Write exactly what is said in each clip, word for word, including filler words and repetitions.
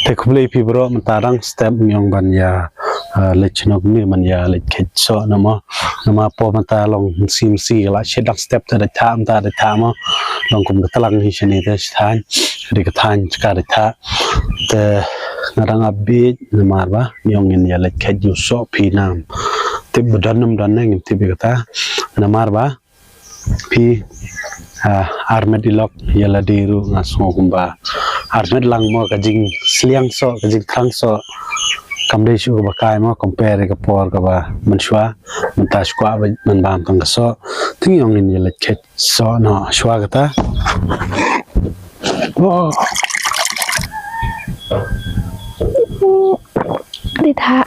Te khublei phi bro, mynta dang step ngi ong ban ïa, ah, leit shnong ne ban ïa leit kheit soh na mo. Namar por mynta long sim si la shet dang step te da tha mynta da tha mo. Long kum ka tlang hi shane te shan. Di ka than ka da tha. Te nga dang update namar ba ngi ong ngin ïa leit kheit ïa u soh phi nam. Tip ba don nam don ne ngim tip ïa kata. Namar ba phi, ah, armet ilok ïa lade ruh nga sngew kumba armet lang mo ka jingsliang soh ka jingthrang soh. Kam dei shuh kaba kai mo compare ka por kaba mynshuwa mynta shuwa ba man bam tang ka soh. Te ngi ong ngin ïa leit kheit soh noh shuwa kata. Oh. Di tha.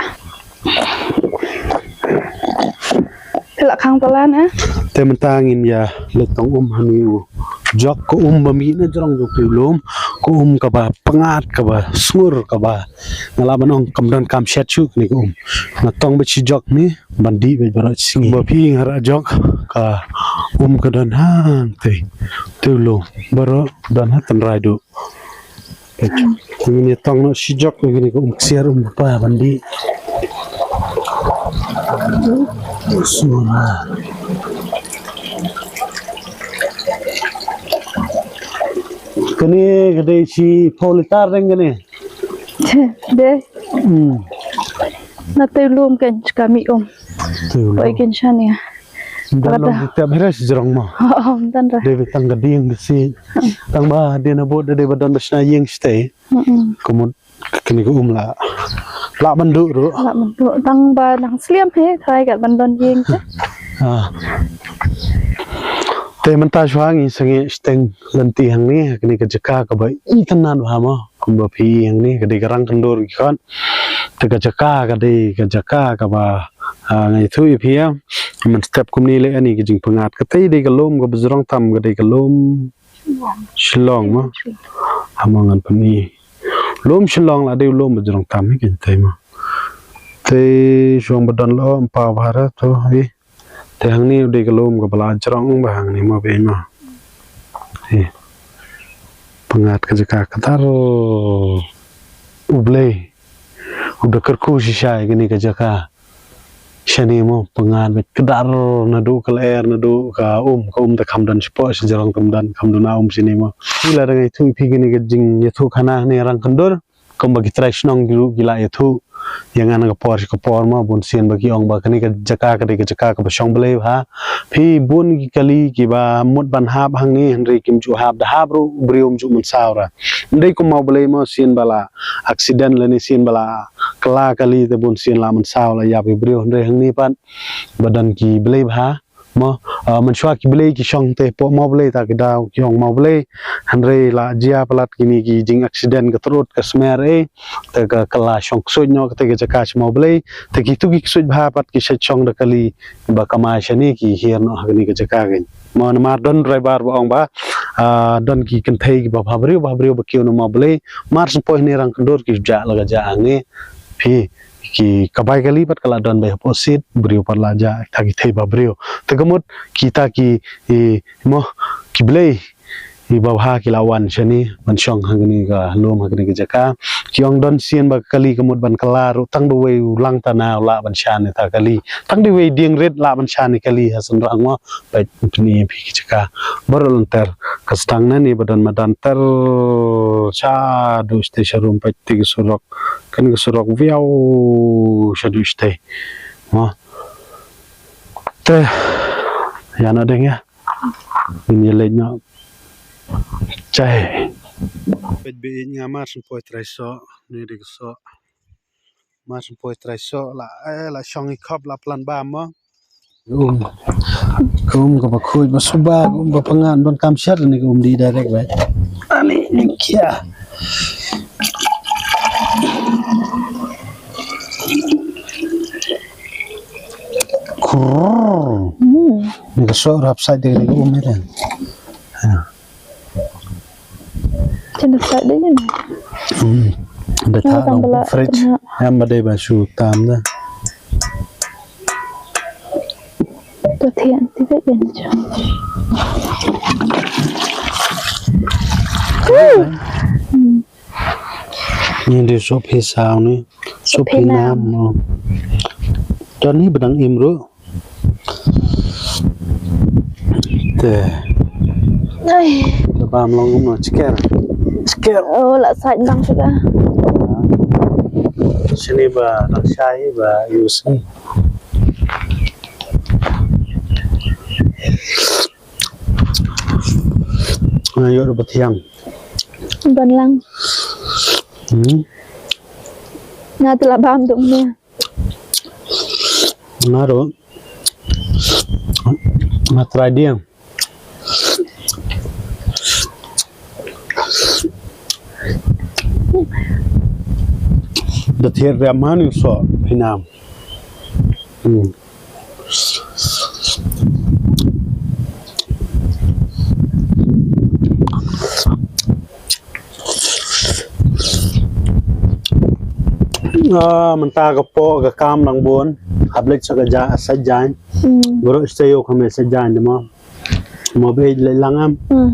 Phi la khang palan eh. Te mynta ngin ïa leit tong um ha une u jok, ka um ba mih na jrong jong u lum, ka um kaba pyngngad kaba sngur kaba nga lah ban ong kam don kam shet shuh kane ka um. Nga tong beit shi jok ne ban dih beit baroh shi sngi. Ba phi nga rah jok ka um ka don hangtei. Te u lum baroh don ha tynrai duh. Ngin ïa tong noh shi jok na kane ka um ksiar um pa ban dih. Sura. Kane ka dei shiphew litar deng kane. Dei. Hmm. Na te u lum kan ka mih um. Te u lum. Poi kan shane. Ym don long ki tep hres jrong mo. Oh, ym don ra. Dei ba tang ka dieng ka si. Tang ba dei na bot dei ba don ba shna ïing shtei. Mm-mm. Ka mut kane ka um la. La ban duh ruh. La ban duh. Tang ba nang slem he, trai kat ban don ïing te. Ah. Te mynta shuwa ngi sangeh shteng lynti hangne, kane ka jaka kaba itynnad bha mo. Kumba phi hangne, ka dei ka rang kyndur ki khot. Te ka jaka, ka dei ka jaka kaba Ah, nga ïathuh ïa phi ïa. Mynstep kumne leh ani ka jingpyngngad. Katei dei ka lum kaba jrong tam, ka dei ka lum Shillong mo. Hamo ngan pyni. Lum Shillong la dei u lum ba jrong tam hi katei mo. Te shong ba don lo ym paw bha ra to hi. Te hangne u dei ka lum kaba la jrong ba hangne mo bei mo. Hi. Pyngngad ka jaka ka dar U Blei. U da kyrkhu shisha ïa kane ka jaka. Shane mo pyngngad beit kdar naduh ka lyer naduh ka um, ka um te kham don shapoh shajrong, kham don, kham don na um shane mo. Phi la dang ïathuh ïa phi kane ka jingïathuh khana ne rang kyndur. Kumba ki trai shnong ki ruh ki la ïathuh ïa nga na ka por sha ka por mo, bun sien ba ki ong ba kane ka jaka ka dei ka jaka kaba shong blei bha. Phi bun ki kali kiba mut ban hap hangne hynrei kim ju hap, da hap ruh u briew um ju mynsaw ra. Ym dei kum Mawblei mo, sien ba la accident lane sien ba la kylla kali te bun sien la mynsaw la ïap ïa u briew, hynrei hangne pat ba don ki blei bha mo. Ah, mynshuwa ki blei ki shong te hapoh Mawblei, ta ki daw ki ong Mawblei, hynrei la jia palat kine ki jing accident, ka trud ka smer eh, te ka kylla shong ksuid noh kata ka jaka sha Mawblei. Te kitu ki ksuid bha pat ki shait shong da kali ba kamai shane ki hiar noh ha kane ka jaka kein. Mo namar don driver ba ong ba, ah, don ki kynthei kiba bhabriew bhabriew ba kiew na Mawblei. Mar sngewpoi hynne rang kyndur ki jah la ka jah hangne. Phi ki ka bai kali pat ka la don bai hapoh seat, briew pat la jah, ta ki thei bhabriew. Te ka mut kita ki, i, mo, ki blei iba bha ki la wan shane ban shong ha kane ka lum, ha kane ka jaka. Ki ong don sien ba kali ka mut ban kylla ruh tang da uwei u langtana u lah ban shan ïa ta kali. Tang da uwei dieng rit lah ban shan ïa kali ha synrang mo. Peit pyni ïa phi ki jaka. Baroh lynter ka sdang na ne ba don madan ter shaduh shatei sharum, peit te ka surok. Kane ka surok wiaw shaduh shatei. Mo. Te ïa na deng ïa. Ngin ïa leit noh. Jai. Peit ba ïeit nga, mar shu poi trai soh, ne dei ka soh. Mar shu poi trai soh la, eh, la shong i khop la plan bam mo. Um. Ka um kaba khuid ba suba, ka um ba pyngngad, ban kam sher ne ka um dih direct ba. Ani ni kia. Kurr. Hmm. Ni ka soh rap side dei ka um ni. Ha. Chin rap side dei ni. Hmm. Da ta long fridge. Em ba dei ba shu tam da. To thian ti ba yen cha. Hmm. Ngi dei soh phi saw ni. Soh phi nam. Don hi ba dang im ruh. Te. Ai. Te bam long kumno, chiker. Chiker. Oh, la sait dang suda. Sini ba dang shai ba use. Nga ïoh ruh ba thiang. Ban lang. Hmm. Nga te la bam dong ne. Nga ruh. Nga try dia. Da thied riam ha ni soh phi nam. Hmm. Ah, mynta ka poh ka kam lang bun. Hap leit sa ka ja, sa jan. Hmm. Guru stay yo kame sa jan demo. Mo be le lang am. Hmm.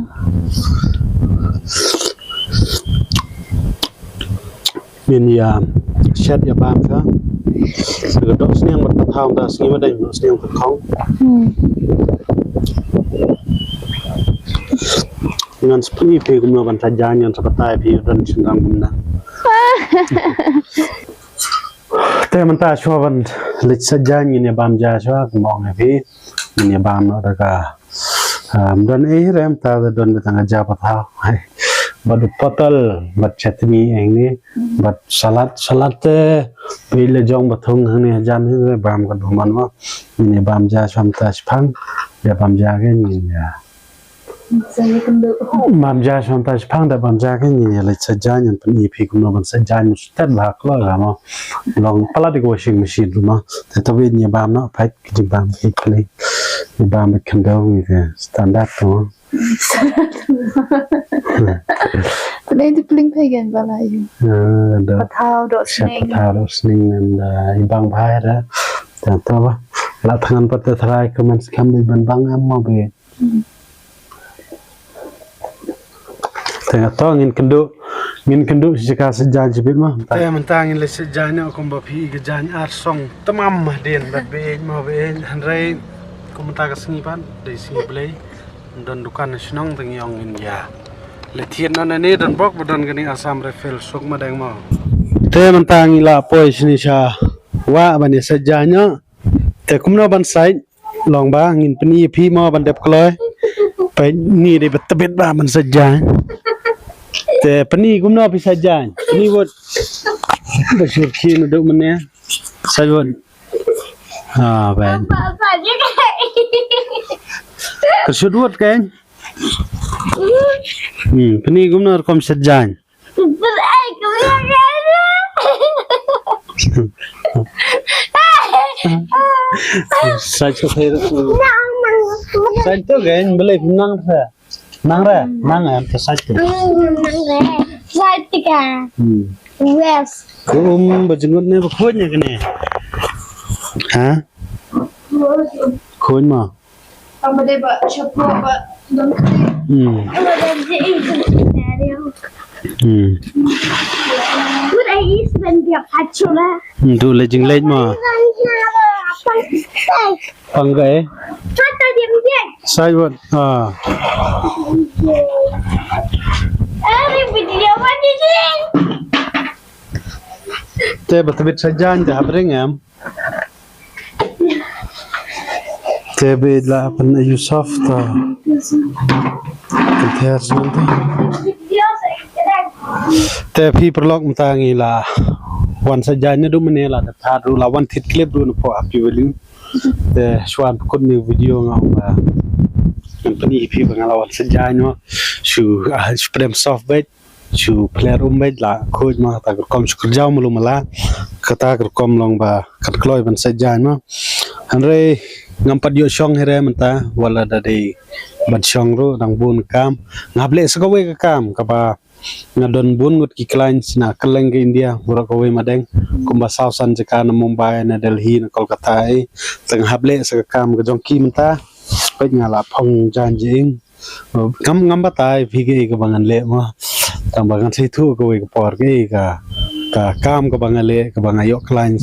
Min ya shet ya bam ka. Ka dok sniang mat pathaw da sngi ma dai dok sniang pathong. Hmm. Ngan spni phi kumno ban ta jan, ngan sa patai phi don shin rang kumna. Te mynta shuwa ban leit sa jan ngin ya bam ja shuwa kumno ngi phi. Ngin ya bam no da ka. Am don eh rem ta da don da tang ja pathaw. Bad u potal, bad chutney eng ni, bad salad, salad te. Phi le jong ba thung hang ni jan hi bam ka duman mo. Ngin ya bam ja shuwa ta shipang. Ya bam ja ke ngin ya. Bam ja shuwa ta shipang da bam ja ke ngin ya leit sa jan, ngin pyni phi kumno ban sa jan. Stet ba kloi la mo. Long palat ïa ka washing machine ruh mo. Te to ngin ya bam no pait ki bam ki kli. Ki bam ki khyndong ki standard to. Pynai tu pling phi gen ba la ïa. Ah, da. Pathaw dok sniang. Pathaw dok sniang and, uh, i bang bha da. Ta to ba. La thangan pat te try kumno skhem ban bang am mo be. Te nga to ngin kynduh, ngin kynduh shi jaka sa jan shibit mo. Te mynta ngin leit sa jan ïa kumba phi ka jan ar song tamam ma dien bad beiñ mo beiñ hynrei kum mynta ka sngi pat dei sngi Blei. Don dukan na shnong te ngi ong ngin ïa leit thied noh na ne don bok ba don kane Assam Rifle suk ma dang mo. Te mynta ngi la poi shini sha wah ban ïa sa jan ïa. Te kumno ban sait Long ba ngin pyni phi mo ban dep kloi. Peit ni dei ba tbit ba ban sa jaiñ. Te pyni kumno phi sa jaiñ. Pyni wut. Ba shur khi na duk mane. Sa wut. Ah, peit. Ka shur wut kan. Hmm, pyni kumno rukom sa jaiñ. Sa to kai. Sa to kai, balei nang re. Nang re, nang em to sa to. Nang re. Sa to ka. Hmm. Yes. Ko um ba jngut ne ba khoi ne kane. Ha? Khoi ma. Tang ba dei ba shop ba dong kali. Hmm. Ba dei je in scenario. Hmm. What I is when dia pachola. Hmm, tu le jingleit ma. Panggai. Kata dia dia. Sai wat. Ah. Ari video what is it? Te ba tbit sa jaiñ te hapdeng em. Te beit la pyn ïa u soft ta. Te phi paralok mynta ngi la wan sa jaiñ naduh mynne la dep thad ruh la wan thied clip ruh na pdeng Happy Valley. Te shuwa ban pynkut ïa u video nga ong ba ngan pyni ïa phi ba nga la wan sa jaiñ noh. Shu, ah, shu pdem soft beit. Shu pler um beit la khuid ma, kata ka rukom shu kyrjaw malu mala. Kata ka rukom long ba kan kloi ban sa jaiñ ma. Hynrei ngam pat ïoh shong hi re mynta, wat la da dei ban shong ruh dang bun kam. Nga hap leh sa kawei ka kam kaba nga don bun ngut ki client na kylleng ka India, baroh kawei ma dang. Kumba saw san jaka na Mumbai, na Delhi, na Kolkata ei. Te nga hap leh sa ka kam ka jong ki mynta. Peit nga la phong jaiñ jingim. Ngam, ngam batai phi kaei kaba ngan leh mo. Tang ba ngan sa ïathuh kawei ka por kaei ka ka kam kaba nga leh, kaba nga ïoh khlaiñ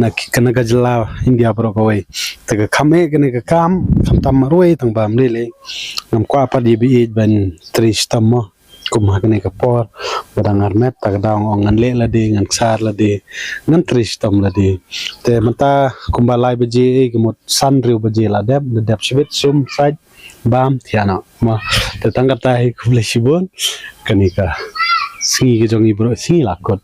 na ki, ka na ka jylla India baroh kawei. Te ka kham eh kane ka kam, khamtam marwei tang ba ym lei lei. Ngam kwah pat ïa ba ïeit ban trei shitom mo. Kum ha kane ka por ba dang armet, ta ka daw nga ong ngan leh lade, ngan ksar lade, ngan trei shitom lade. Te mynta kumba lai baje eh, ka mut san hynriew baje la dep, la dep shibit, sum, sait, bam, thiah noh mo. Te tang kata hi, khublei shibun. Kane ka sngi ka jong i bro, sngi la kut.